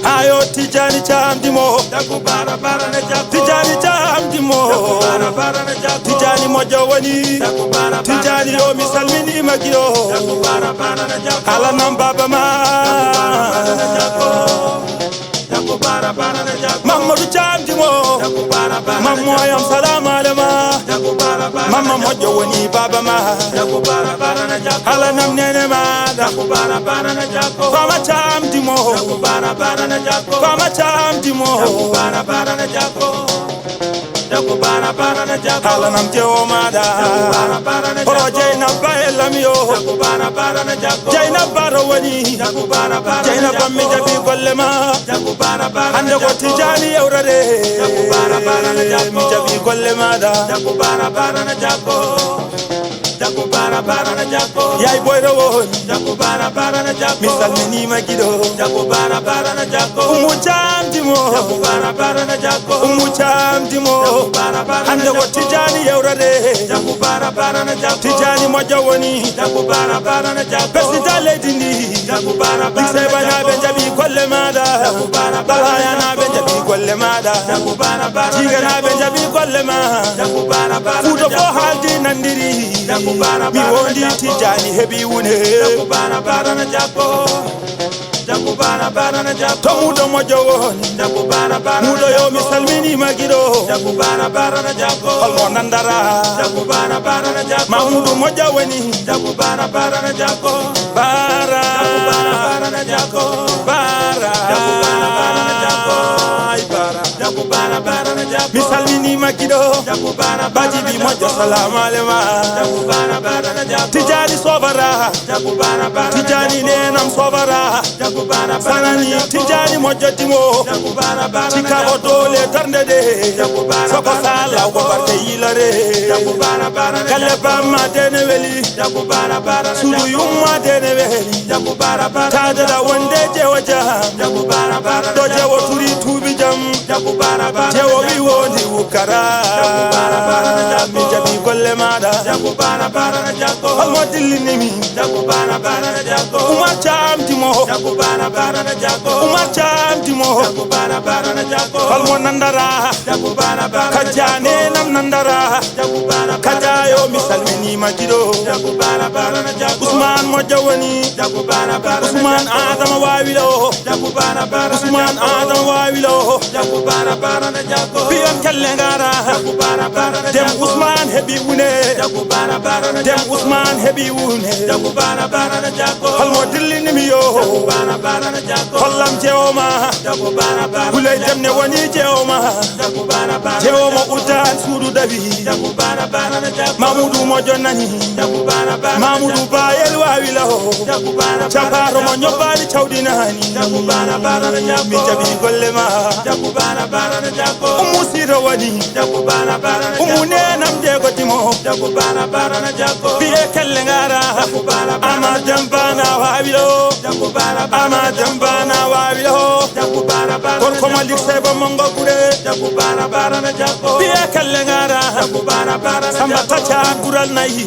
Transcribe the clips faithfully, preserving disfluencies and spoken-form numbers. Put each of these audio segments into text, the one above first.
Ayo Tijani Thiam Dimo. Tijani Thiam Dimo. Tijani moƴƴo woni. Tijani yo mi salmini ma giɗo. Ala nam baba ma. Mamadou Thiam Dimo. Mammo yam salam alema. Mamma moƴƴo woni baba ma. Ala nam nene ma. Fama Thiam Dimo. Fama Thiam Dimo. Ala nam jewo maɗa. Horo Jeynaba e lam yo. Jeynaba ro woni. Jeynaba mi jaɓi golle ma. Hande ko Tijani yewrade. Mi jaɓi golle maɗa. Yay boyro won. Mi salminima giɗo. Umu Thiam Dimo. Umu Thiam Dimo. Hande ko Tijani yewrade. Tijani moƴƴo woni. Président leydi ndi. Liksey banaɓe jaɓi golle maɗa. Balhayanaɓe jaɓi golle maɗa. Jiganaɓe jaɓi golle ma. Fuuta fo haaldi nandiri. Mi wondi Tijani heɓi wune. To muɗo moƴƴo woni. Muɗo yo mi salminima giɗo. Holmo nandara. Mamudu moƴƴo woni. Bara. Bara. Ay bara. Mi salminima giɗo. Baji bi moƴƴo, salamu alema. Tijani sobara. Tijani nenam sobara. Sanani Tijani moƴƴo Dimo. Chicago dole darnde de. Soko sala ko barke yilare. Galle bamma dene weli. Suudu yumma dene weli. Tadala wonde jewo jam. Do jewo turi tuubi jam. Jewo wi wondi wukara. Mi jaɓi golle maɗa. Holmo dillinimi. Umar Thiam Dimo. Umar Thiam Dimo. Holmo nandara. Kajane nam nandara. Kajayo mi salminima giɗo. Ousmane moƴƴo woni. Ousmane Adama wawi ɗo. Ousmane Adama wawi ɗo. Ɓiyon kelle ngara. Dem Ousmane heɓi wune. Dem Ousmane heɓi wune. Holmo dillinimi yo. Hollam jewoma. Huley dem ne woni jewoma. Jewoma uddan suudu dawi. Mamudu moƴƴo nani. Mamudu bayel wawi laho. Caparo mo ñobbali cawdinani. Mi jaɓi golle ma. Umu siro woni. Umu nenam dego Dimo. Biye kelle ngara. Ama dembana wawi ɗo. Ama dembana wawi ɗo. Gorko malik sebo mongo gure. Biye kelle ngara. Samba tacha gural nayi.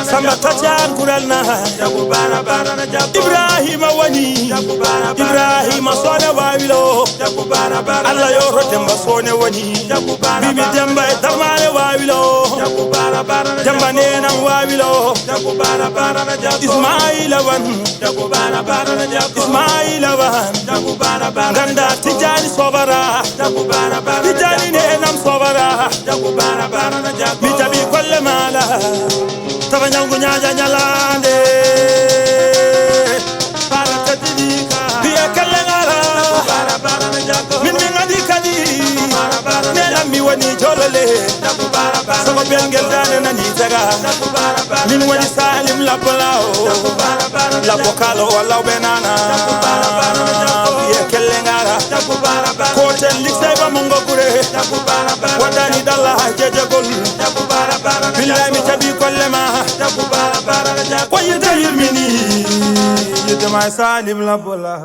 Samba tacha gural na. Ibrahima woni. Ibrahima sone wawi ɗo. Allah yo ro demba sone woni. Bibi demba e darmale wawi ɗo. Demba nenam wawi ɗo. Ismaila wan. Ismaila wan. Ganda Tijani sobara. Tijani nenam sobara. Mi jaɓi golle mala. Tawa ñalgu ñaaja ñalande. Biye kelle ngara. Min min ngadi kadi. Nenam mi woni jolole. Sogo bengel dane nani jaga. Min woni Salim Labbo lawo. Labbo kalo walla ɓe nana. Biye kelle ngara. Kote Liksay ba mungo kure. Wadani dalla jejegol. Billahi mi tabi kolle ma. Ko yinta yirmini. Yitama salim la bola.